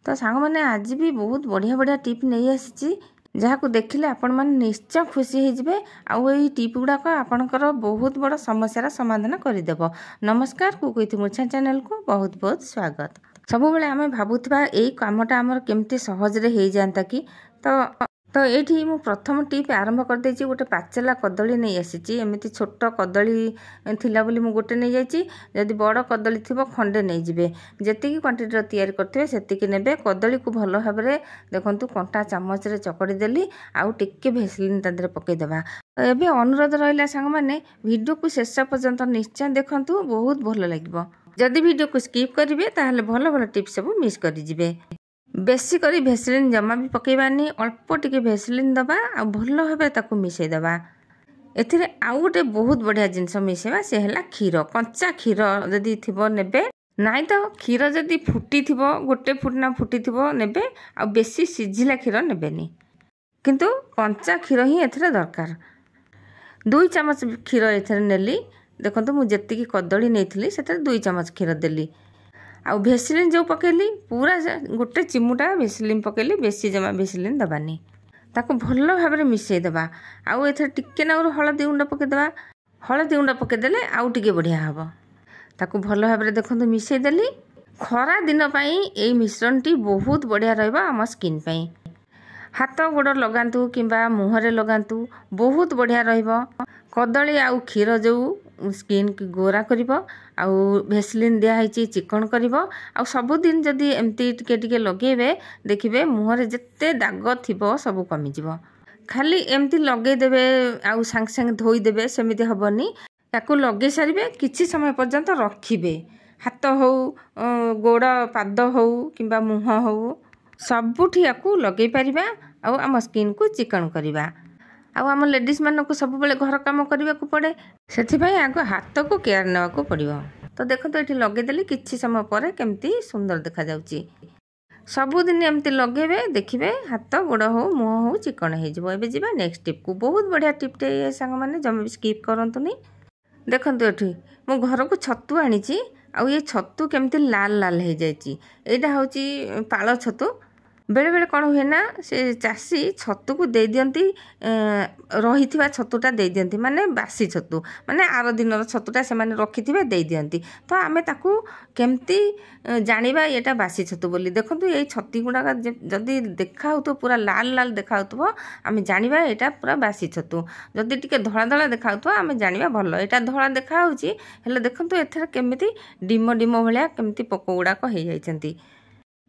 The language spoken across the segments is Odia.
ତ ସାଙ୍ଗମାନେ, ଆଜି ବି ବହୁତ ବଢ଼ିଆ ବଢ଼ିଆ ଟିପ୍ ନେଇ ଆସିଛି, ଯାହାକୁ ଦେଖିଲେ ଆପଣମାନେ ନିଶ୍ଚୟ ଖୁସି ହେଇଯିବେ ଆଉ ଏଇ ଟିପ୍ ଗୁଡ଼ାକ ଆପଣଙ୍କର ବହୁତ ବଡ଼ ସମସ୍ୟାର ସମାଧାନ କରିଦେବ। ନମସ୍କାର, କୁକ୍ ୱିଥ୍ ମୁଛା ଚ୍ୟାନେଲକୁ ବହୁତ ବହୁତ ସ୍ୱାଗତ। ସବୁବେଳେ ଆମେ ଭାବୁଥିବା ଏଇ କାମଟା ଆମର କେମିତି ସହଜରେ ହେଇଯାଆନ୍ତା କି। ତ ଏଇଠି ମୁଁ ପ୍ରଥମ ଟିପ୍ ଆରମ୍ଭ କରିଦେଇଛି। ଗୋଟେ ପାଚିଲା କଦଳୀ ନେଇ ଆସିଛି। ଏମିତି ଛୋଟ କଦଳୀ ଥିଲା ବୋଲି ମୁଁ ଗୋଟେ ନେଇଯାଇଛି। ଯଦି ବଡ଼ କଦଳୀ ଥିବ, ଖଣ୍ଡେ ନେଇଯିବେ। ଯେତିକି କ୍ୱାଣ୍ଟିଟିର ତିଆରି କରିଥିବେ, ସେତିକି ନେବେ। କଦଳୀକୁ ଭଲ ଭାବରେ ଦେଖନ୍ତୁ, କଣ୍ଟା ଚାମଚରେ ଚକଡ଼ି ଦେଲି ଆଉ ଟିକେ ଭେସଲିନ୍ ତା ଦେହରେ ପକାଇଦେବା। ଏବେ ଅନୁରୋଧ ରହିଲା ସାଙ୍ଗମାନେ, ଭିଡ଼ିଓକୁ ଶେଷ ପର୍ଯ୍ୟନ୍ତ ନିଶ୍ଚୟ ଦେଖନ୍ତୁ, ବହୁତ ଭଲ ଲାଗିବ। ଯଦି ଭିଡ଼ିଓକୁ ସ୍କିପ୍ କରିବେ, ତାହେଲେ ଭଲ ଭଲ ଟିପ୍ସ ସବୁ ମିସ୍ କରିଯିବେ। ବେଶୀ କରି ଭେସଲିନ୍ ଜମା ବି ପକାଇବାନି, ଅଳ୍ପ ଟିକେ ଭେସଲିନ୍ ଦେବା ଆଉ ଭଲ ଭାବରେ ତାକୁ ମିଶାଇ ଦେବା। ଏଥିରେ ଆଉ ଗୋଟେ ବହୁତ ବଢ଼ିଆ ଜିନିଷ ମିଶାଇବା, ସେ ହେଲା କ୍ଷୀର। କଞ୍ଚା କ୍ଷୀର ଯଦି ଥିବ ନେବେ, ନାଇଁ ତ କ୍ଷୀର ଯଦି ଫୁଟିଥିବ, ଗୋଟେ ଫୁଟନା ଫୁଟିଥିବ ନେବେ, ଆଉ ବେଶୀ ସିଝିଲା କ୍ଷୀର ନେବେନି। କିନ୍ତୁ କଞ୍ଚା କ୍ଷୀର ହିଁ ଏଥିରେ ଦରକାର। 2 ଚାମଚ କ୍ଷୀର ଏଥିରେ ନେଲି। ଦେଖନ୍ତୁ, ମୁଁ ଯେତିକି କଦଳୀ ନେଇଥିଲି, ସେଥିରେ 2 ଚାମଚ କ୍ଷୀର ଦେଲି। ଆଉ ଭେସଲିନ୍ ଯେଉଁ ପକାଇଲି, ପୁରା ଗୋଟେ ଚିମୁଟା ଭେସଲିନ୍ ପକାଇଲି, ବେଶୀ ଜମା ଭେସଲିନ୍ ଦେବାନି। ତାକୁ ଭଲ ଭାବରେ ମିଶାଇ ଦେବା ଆଉ ଏଥିରେ ଟିକେ ନାକୁରୁ ହଳଦୀ ଗୁଣ୍ଡ ପକାଇଦେବା। ହଳଦୀ ଗୁଣ୍ଡ ପକାଇଦେଲେ ଆଉ ଟିକେ ବଢ଼ିଆ ହେବ। ତାକୁ ଭଲ ଭାବରେ ଦେଖନ୍ତୁ ମିଶାଇ ଦେଲି। ଖରା ଦିନ ପାଇଁ ଏଇ ମିଶ୍ରଣଟି ବହୁତ ବଢ଼ିଆ ରହିବ ଆମ ସ୍କିନ୍ ପାଇଁ। ହାତ ଗୋଡ଼ ଲଗାନ୍ତୁ କିମ୍ବା ମୁହଁରେ ଲଗାନ୍ତୁ, ବହୁତ ବଢ଼ିଆ ରହିବ। କଦଳୀ ଆଉ କ୍ଷୀର ଯେଉଁ ସ୍କିନ୍କୁ ଗୋରା କରିବ ଆଉ ଭେସଲିନ୍ ଦିଆହେଇଛି ଚିକଣ କରିବ। ଆଉ ସବୁଦିନ ଯଦି ଏମିତି ଟିକେ ଟିକେ ଲଗେଇବେ, ଦେଖିବେ ମୁହଁରେ ଯେତେ ଦାଗ ଥିବ ସବୁ କମିଯିବ। ଖାଲି ଏମିତି ଲଗେଇଦେବେ ଆଉ ସାଙ୍ଗେ ସାଙ୍ଗେ ଧୋଇଦେବେ, ସେମିତି ହେବନି। ତାକୁ ଲଗେଇ ସାରିବେ, କିଛି ସମୟ ପର୍ଯ୍ୟନ୍ତ ରଖିବେ। ହାତ ହଉ, ଗୋଡ଼ ପାଦ ହଉ କିମ୍ବା ମୁହଁ ହଉ, ସବୁଠି ୟାକୁ ଲଗେଇ ପାରିବା ଆଉ ଆମ ସ୍କିନ୍କୁ ଚିକଣ କରିବା। ଆଉ ଆମ ଲେଡ଼ିଜ୍ ମାନଙ୍କୁ ସବୁବେଳେ ଘର କାମ କରିବାକୁ ପଡ଼େ, ସେଥିପାଇଁ ଆଗ ହାତକୁ କେୟାର ନେବାକୁ ପଡ଼ିବ। ତ ଦେଖନ୍ତୁ, ଏଠି ଲଗେଇଦେଲି, କିଛି ସମୟ ପରେ କେମିତି ସୁନ୍ଦର ଦେଖାଯାଉଛି। ସବୁଦିନ ଏମିତି ଲଗେଇବେ, ଦେଖିବେ ହାତ ଗୋଡ଼ ହଉ, ମୁହଁ ହଉ, ଚିକଣ ହେଇଯିବ। ଏବେ ଯିବା ନେକ୍ସଟ ଟିପ୍କୁ। ବହୁତ ବଢ଼ିଆ ଟିପ୍ଟେ ଇଏ ସାଙ୍ଗମାନେ, ଜମା ବି ସ୍କିପ୍ କରନ୍ତୁନି। ଦେଖନ୍ତୁ, ଏଠି ମୁଁ ଘରକୁ ଛତୁ ଆଣିଛି ଆଉ ଏ ଛତୁ କେମିତି ଲାଲ ଲାଲ ହେଇଯାଇଛି। ଏଇଟା ହେଉଛି ପାଳ ଛତୁ। ବେଳେବେଳେ କ'ଣ ହୁଏ ନା, ସେ ଚାଷୀ ଛତୁକୁ ଦେଇଦିଅନ୍ତି, ରହିଥିବା ଛତୁଟା ଦେଇଦିଅନ୍ତି, ମାନେ ବାସି ଛତୁ, ମାନେ ଆର ଦିନର ଛତୁଟା ସେମାନେ ରଖିଥିବେ, ଦେଇଦିଅନ୍ତି। ତ ଆମେ ତାକୁ କେମିତି ଜାଣିବା ଏଇଟା ବାସି ଛତୁ ବୋଲି? ଦେଖନ୍ତୁ, ଏଇ ଛତୁ ଗୁଡ଼ାକ ଯଦି ଦେଖାହେଉଥିବ, ପୁରା ଲାଲ ଲାଲ ଦେଖାହେଉଥିବ, ଆମେ ଜାଣିବା ଏଇଟା ପୁରା ବାସି ଛତୁ। ଯଦି ଟିକେ ଧଳା ଧଳା ଦେଖାହେଉଥିବ, ଆମେ ଜାଣିବା ଭଲ। ଏଇଟା ଧଳା ଦେଖାହେଉଛି, ହେଲେ ଦେଖନ୍ତୁ ଏଥିରେ କେମିତି ଡିମ ଡିମ ଭଳିଆ କେମିତି ପୋକ ଗୁଡ଼ାକ ହେଇଯାଇଛନ୍ତି।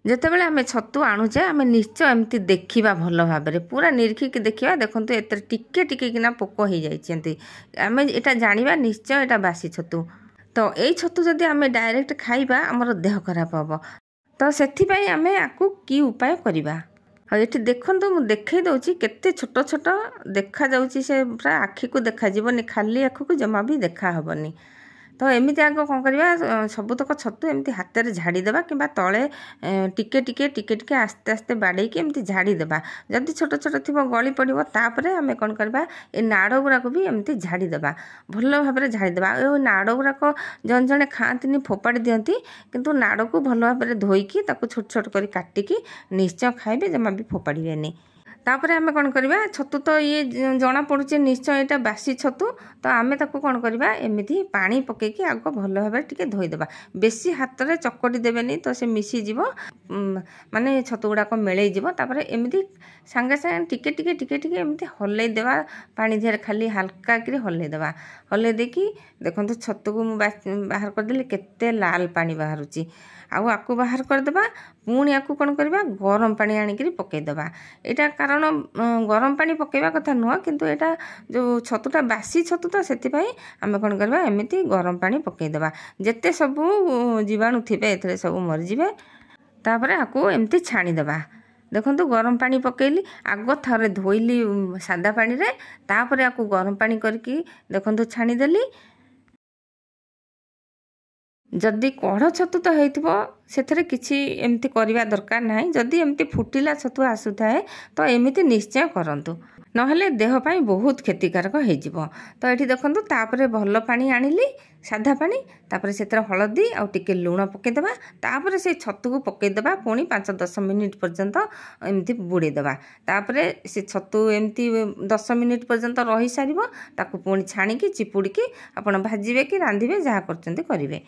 ଯେତେବେଳେ ଆମେ ଛତୁ ଆଣୁଛେ, ଆମେ ନିଶ୍ଚୟ ଏମିତି ଦେଖିବା, ଭଲ ଭାବରେ ପୁରା ନିରୀକ୍ଷିକି ଦେଖିବା। ଦେଖନ୍ତୁ, ଏଥିରେ ଟିକେ ଟିକେ କିନା ପୋକ ହେଇଯାଇଛନ୍ତି। ଆମେ ଏଇଟା ଜାଣିବା ନିଶ୍ଚୟ ଏଇଟା ବାସି ଛତୁ। ତ ଏଇ ଛତୁ ଯଦି ଆମେ ଡାଇରେକ୍ଟ ଖାଇବା, ଆମର ଦେହ ଖରାପ ହେବ। ତ ସେଥିପାଇଁ ଆମେ ଆକୁ କି ଉପାୟ କରିବା? ଆଉ ଏଠି ଦେଖନ୍ତୁ, ମୁଁ ଦେଖେଇ ଦେଉଛି କେତେ ଛୋଟ ଛୋଟ ଦେଖାଯାଉଛି। ସେ ପୁରା ଆଖିକୁ ଦେଖାଯିବନି, ଖାଲି ଆଖିକୁ ଜମା ବି ଦେଖା ହେବନି। ତ ଏମିତି ଆଗ କ'ଣ କରିବା? ସବୁତକ ଛତୁ ଏମିତି ହାତରେ ଝାଡ଼ିଦେବା କିମ୍ବା ତଳେ ଟିକେ ଟିକେ ଟିକେ ଟିକେ ଆସ୍ତେ ଆସ୍ତେ ବାଡ଼େଇକି ଏମିତି ଝାଡ଼ିଦେବା। ଯଦି ଛୋଟ ଛୋଟ ଥିବ, ଗଳି ପଡ଼ିବ। ତାପରେ ଆମେ କ'ଣ କରିବା? ଏ ନାଡ଼ ଗୁଡ଼ାକୁ ବି ଏମିତି ଝାଡ଼ିଦେବା, ଭଲ ଭାବରେ ଝାଡ଼ିଦେବା। ଆଉ ଏ ନାଡ଼ ଗୁଡ଼ାକ ଜଣେ ଜଣେ ଖାଆନ୍ତିନି, ଫୋପାଡ଼ି ଦିଅନ୍ତି। କିନ୍ତୁ ନାଡ଼କୁ ଭଲ ଭାବରେ ଧୋଇକି ତାକୁ ଛୋଟ ଛୋଟ କରି କାଟିକି ନିଶ୍ଚୟ ଖାଇବେ, ଜମା ବି ଫୋପାଡ଼ିବେନି। ତାପରେ ଆମେ କ'ଣ କରିବା? ଛତୁ ତ ଇଏ ଜଣାପଡ଼ୁଛି ନିଶ୍ଚୟ ଏଇଟା ବାସି ଛତୁ। ତ ଆମେ ତାକୁ କ'ଣ କରିବା? ଏମିତି ପାଣି ପକାଇକି ଆଗ ଭଲ ଭାବରେ ଟିକେ ଧୋଇଦେବା। ବେଶୀ ହାତରେ ଚକଟି ଦେବେନି ତ, ସେ ମିଶିଯିବ, ମାନେ ଛତୁ ଗୁଡ଼ାକ ମିଳେଇ ଯିବ। ତାପରେ ଏମିତି ସାଙ୍ଗେ ସାଙ୍ଗେ ଟିକେ ଟିକେ ଟିକେ ଟିକେ ଏମିତି ହଲେଇ ଦେବା, ପାଣି ଦେହରେ ଖାଲି ହାଲକା କରି ହଲେଇ ଦେବା। ହଲେଇ ଦେଇକି ଦେଖନ୍ତୁ, ଛତୁକୁ ମୁଁ ବାହାର କରିଦେଲି, କେତେ ଲାଲ ପାଣି ବାହାରୁଛି। ଆଉ ଆକୁ ବାହାର କରିଦେବା। ପୁଣି ଆକୁ କ'ଣ କରିବା? ଗରମ ପାଣି ଆଣିକିରି ପକାଇଦେବା। ଏଇଟା କାରଣ ଗରମ ପାଣି ପକାଇବା କଥା ନୁହଁ, କିନ୍ତୁ ଏଇଟା ଯେଉଁ ଛତୁଟା ବାସି ଛତୁ, ତ ସେଥିପାଇଁ ଆମେ କ'ଣ କରିବା? ଏମିତି ଗରମ ପାଣି ପକାଇଦେବା। ଯେତେ ସବୁ ଜୀବାଣୁ ଥିବେ ଏଥିରେ, ସବୁ ମରିଯିବେ। ତାପରେ ଆକୁ ଏମିତି ଛାଣିଦେବା। ଦେଖନ୍ତୁ, ଗରମ ପାଣି ପକାଇଲି। ଆଗ ଥରେ ଧୋଇଲି ସାଦା ପାଣିରେ, ତାପରେ ଆକୁ ଗରମ ପାଣି କରିକି ଦେଖନ୍ତୁ ଛାଣିଦେଲି। ଯଦି କଢ଼ ଛତୁ ତ ହେଇଥିବ, ସେଥିରେ କିଛି ଏମିତି କରିବା ଦରକାର ନାହିଁ। ଯଦି ଏମିତି ଫୁଟିଲା ଛତୁ ଆସୁଥାଏ, ତ ଏମିତି ନିଶ୍ଚୟ କରନ୍ତୁ। ନହେଲେ ଦେହ ପାଇଁ ବହୁତ କ୍ଷତିକାରକ ହେଇଯିବ। ତ ଏଠି ଦେଖନ୍ତୁ, ତାପରେ ଭଲ ପାଣି ଆଣିଲି, ସାଧା ପାଣି। ତାପରେ ସେଥିରେ ହଳଦୀ ଆଉ ଟିକେ ଲୁଣ ପକାଇଦେବା। ତାପରେ ସେଇ ଛତୁକୁ ପକାଇଦେବା, ପୁଣି 5-10 ମିନିଟ୍ ପର୍ଯ୍ୟନ୍ତ ଏମିତି ବୁଡ଼େଇଦେବା। ତାପରେ ସେ ଛତୁ ଏମିତି 10 ମିନିଟ୍ ପର୍ଯ୍ୟନ୍ତ ରହିସାରିବ, ତାକୁ ପୁଣି ଛାଣିକି ଚିପୁଡ଼ିକି ଆପଣ ଭାଜିବେ କି ରାନ୍ଧିବେ, ଯାହା କରୁଛନ୍ତି କରିବେ।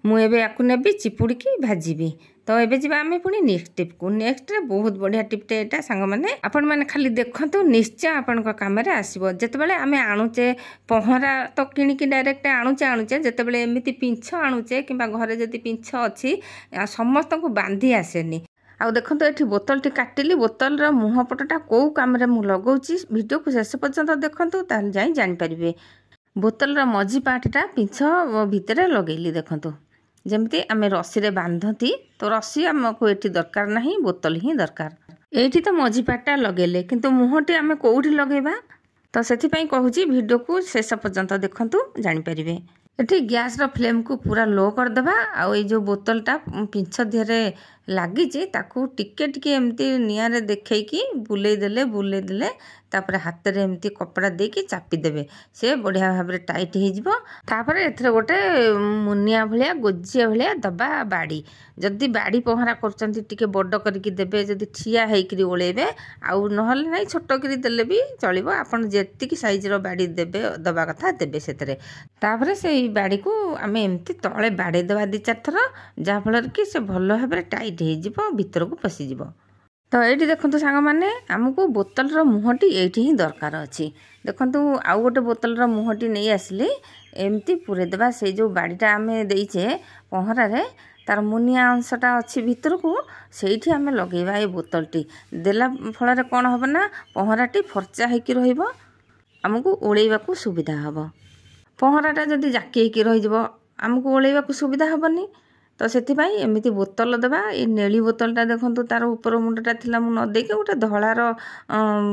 ମୁଁ ଏବେ ୟାକୁ ନେବି, ଚିପୁଡ଼ିକି ଭାଜିବି। ତ ଏବେ ଯିବା ଆମେ ପୁଣି ନେକ୍ସଟ ଟିପ୍କୁ। ନେକ୍ସଟରେ ବହୁତ ବଢ଼ିଆ ଟିପ୍ଟେ ଏଇଟା ସାଙ୍ଗମାନେ, ଆପଣମାନେ ଖାଲି ଦେଖନ୍ତୁ, ନିଶ୍ଚୟ ଆପଣଙ୍କ କାମରେ ଆସିବ। ଯେତେବେଳେ ଆମେ ଆଣୁଛେ ପହଁରା ତ କିଣିକି ଡାଇରେକ୍ଟ ଆଣୁଛେ, ଯେତେବେଳେ ଏମିତି ପିଞ୍ଛ ଆଣୁଛେ କିମ୍ବା ଘରେ ଯଦି ପିଞ୍ଛ ଅଛି, ସମସ୍ତଙ୍କୁ ବାନ୍ଧି ଆସେନି। ଆଉ ଦେଖନ୍ତୁ, ଏଠି ବୋତଲଟି କାଟିଲି, ବୋତଲର ମୁହଁ ପଟଟା କେଉଁ କାମରେ ମୁଁ ଲଗାଉଛି, ଭିଡ଼ିଓକୁ ଶେଷ ପର୍ଯ୍ୟନ୍ତ ଦେଖନ୍ତୁ, ତାହେଲେ ଯାଇ ଜାଣିପାରିବେ। ବୋତଲର ମଝି ପାର୍ଟଟା ପିଞ୍ଛ ଭିତରେ ଲଗେଇଲି। ଦେଖନ୍ତୁ, ଯେମିତି ଆମେ ରସିରେ ବାନ୍ଧନ୍ତି। ତ ରସି ଆମକୁ ଏଠି ଦରକାର ନାହିଁ, ବୋତଲ ହିଁ ଦରକାର। ଏଇଠି ତ ମଝି ପାର୍ଟଟା ଲଗେଇଲେ, କିନ୍ତୁ ମୁହଁଟି ଆମେ କେଉଁଠି ଲଗେଇବା? ତ ସେଥିପାଇଁ କହୁଛି, ଭିଡ଼ିଓକୁ ଶେଷ ପର୍ଯ୍ୟନ୍ତ ଦେଖନ୍ତୁ, ଜାଣିପାରିବେ। ଏଠି ଗ୍ୟାସ୍ର ଫ୍ଲେମ୍କୁ ପୁରା ଲୋ କରିଦେବା, ଆଉ ଏଇ ଯେଉଁ ବୋତଲଟା ପିଞ୍ଛ ଦେହରେ ଲାଗିଛି ତାକୁ ଟିକେ ଟିକେ ଏମିତି ନିଆଁରେ ଦେଖେଇକି ବୁଲେଇ ଦେଲେ, ବୁଲେଇ ଦେଲେ, ତାପରେ ହାତରେ ଏମିତି କପଡ଼ା ଦେଇକି ଚାପିଦେବେ, ସେ ବଢ଼ିଆ ଭାବରେ ଟାଇଟ୍ ହେଇଯିବ। ତାପରେ ଏଥିରେ ଗୋଟେ ମୁନିଆ ଭଳିଆ, ଗୋଜିଆ ଭଳିଆ ଦବା ବାଡ଼ି। ଯଦି ବାଡ଼ି ପହଁରା କରୁଛନ୍ତି ଟିକେ ବଡ଼ କରିକି ଦେବେ, ଯଦି ଠିଆ ହେଇକିରି ଓଳେଇବେ, ଆଉ ନହେଲେ ନାହିଁ ଛୋଟ କରି ଦେଲେ ବି ଚଳିବ। ଆପଣ ଯେତିକି ସାଇଜ୍ର ବାଡ଼ି ଦେବେ, ଦେବା କଥା ଦେବେ ସେଥିରେ। ତାପରେ ସେଇ ବାଡ଼ିକୁ ଆମେ ଏମିତି ତଳେ ବାଡ଼େଇ ଦେବା 2-4 ଥର, ଯାହାଫଳରେ କି ସେ ଭଲ ଭାବରେ ଟାଇଟ୍ ହେଇଯିବ, ଭିତରକୁ ପଶିଯିବ। ତ ଏଇଠି ଦେଖନ୍ତୁ ସାଙ୍ଗମାନେ, ଆମକୁ ବୋତଲର ମୁହଁଟି ଏଇଠି ହିଁ ଦରକାର ଅଛି। ଦେଖନ୍ତୁ, ଆଉ ଗୋଟେ ବୋତଲର ମୁହଁଟି ନେଇ ଆସିଲି, ଏମିତି ପୁରେଇ ଦେବା। ସେଇ ଯେଉଁ ବାଡ଼ିଟା ଆମେ ଦେଇଛେ ପହଁରାରେ, ତାର ମୁନିଆ ଅଂଶଟା ଅଛି ଭିତରକୁ, ସେଇଠି ଆମେ ଲଗେଇବା। ଏ ବୋତଲଟି ଦେଲା ଫଳରେ କ'ଣ ହେବ ନା, ପହଁରାଟି ଫର୍ଚା ହେଇକି ରହିବ, ଆମକୁ ଓଳେଇବାକୁ ସୁବିଧା ହେବ। ପହଁରାଟା ଯଦି ଜାକି ହେଇକି ରହିଯିବ, ଆମକୁ ଓଳେଇବାକୁ ସୁବିଧା ହେବନି। ତ ସେଥିପାଇଁ ଏମିତି ବୋତଲ ଦେବା। ଏଇ ନେଳି ବୋତଲଟା ଦେଖନ୍ତୁ, ତାର ଉପର ମୁଣ୍ଡଟା ଥିଲା, ମୁଁ ନ ଦେଇକି ଗୋଟେ ଧଳାର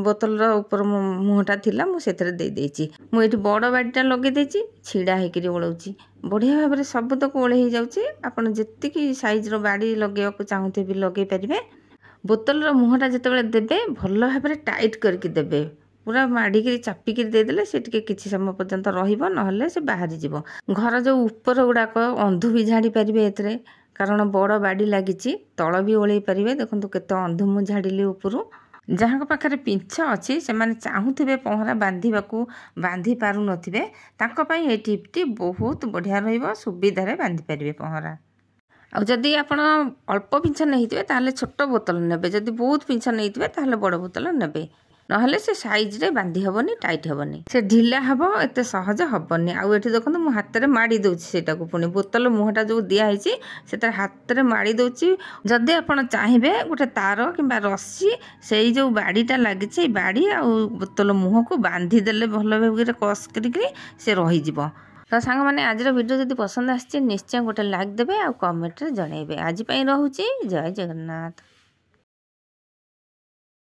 ବୋତଲର ଉପର ମୁହଁଟା ଥିଲା, ମୁଁ ସେଥିରେ ଦେଇଦେଇଛି। ମୁଁ ଏଇଠି ବଡ଼ ବାଡ଼ିଟା ଲଗେଇ ଦେଇଛି, ଛିଡ଼ା ହେଇକିରି ଓଳଉଛି। ବଢ଼ିଆ ଭାବରେ ସବୁତକ ଓଳେଇ ହେଇଯାଉଛି। ଆପଣ ଯେତିକି ସାଇଜ୍ର ବାଡ଼ି ଲଗେଇବାକୁ ଚାହୁଁଥିବେ ବି ଲଗେଇ ପାରିବେ। ବୋତଲର ମୁହଁଟା ଯେତେବେଳେ ଦେବେ, ଭଲ ଭାବରେ ଟାଇଟ୍ କରିକି ଦେବେ। ପୁରା ମାଡ଼ିକିରି ଚାପିକିରି ଦେଇଦେଲେ ସେ ଟିକେ କିଛି ସମୟ ପର୍ଯ୍ୟନ୍ତ ରହିବ, ନହେଲେ ସେ ବାହାରିଯିବ। ଘର ଯେଉଁ ଉପର ଗୁଡ଼ାକ ଅନ୍ଧୁ ବି ଝାଡ଼ି ପାରିବେ ଏଥିରେ, କାରଣ ବଡ଼ ବାଡ଼ି ଲାଗିଛି। ତଳ ବି ଓଳେଇ ପାରିବେ। ଦେଖନ୍ତୁ କେତେ ଅନ୍ଧୁ ମୁଁ ଝାଡ଼ିଲି ଉପରୁ। ଯାହାଙ୍କ ପାଖରେ ପିଞ୍ଛ ଅଛି, ସେମାନେ ଚାହୁଁଥିବେ ପହଁରା ବାନ୍ଧିବାକୁ, ବାନ୍ଧି ପାରୁନଥିବେ, ତାଙ୍କ ପାଇଁ ଏ ଟିପ୍ଟି ବହୁତ ବଢ଼ିଆ ରହିବ, ସୁବିଧାରେ ବାନ୍ଧି ପାରିବେ ପହଁରା। ଆଉ ଯଦି ଆପଣ ଅଳ୍ପ ପିଞ୍ଛ ନେଇଥିବେ ତାହେଲେ ଛୋଟ ବୋତଲ ନେବେ, ଯଦି ବହୁତ ପିଞ୍ଛ ନେଇଥିବେ ତାହେଲେ ବଡ଼ ବୋତଲ ନେବେ। ନହେଲେ ସେ ସାଇଜ୍ରେ ବାନ୍ଧି ହେବନି, ଟାଇଟ୍ ହେବନି, ସେ ଢିଲା ହେବ, ଏତେ ସହଜ ହେବନି। ଆଉ ଏଠି ଦେଖନ୍ତୁ, ମୁଁ ହାତରେ ମାଡ଼ି ଦେଉଛି ସେଇଟାକୁ। ପୁଣି ବୋତଲ ମୁହଁଟା ଯେଉଁ ଦିଆହେଇଛି ସେଥିରେ ହାତରେ ମାଡ଼ି ଦେଉଛି। ଯଦି ଆପଣ ଚାହିଁବେ, ଗୋଟେ ତାର କିମ୍ବା ରସି ସେଇ ଯେଉଁ ବାଡ଼ିଟା ଲାଗିଛି, ଏଇ ବାଡ଼ି ଆଉ ବୋତଲ ମୁହଁକୁ ବାନ୍ଧିଦେଲେ ଭଲ ଭାବରେ କସ୍ କରିକି ସେ ରହିଯିବ। ତ ସାଙ୍ଗମାନେ, ଆଜିର ଭିଡ଼ିଓ ଯଦି ପସନ୍ଦ ଆସିଛି, ନିଶ୍ଚୟ ଗୋଟେ ଲାଇକ୍ ଦେବେ ଆଉ କମେଣ୍ଟରେ ଜଣାଇବେ। ଆଜି ପାଇଁ ରହୁଛି, ଜୟ ଜଗନ୍ନାଥ।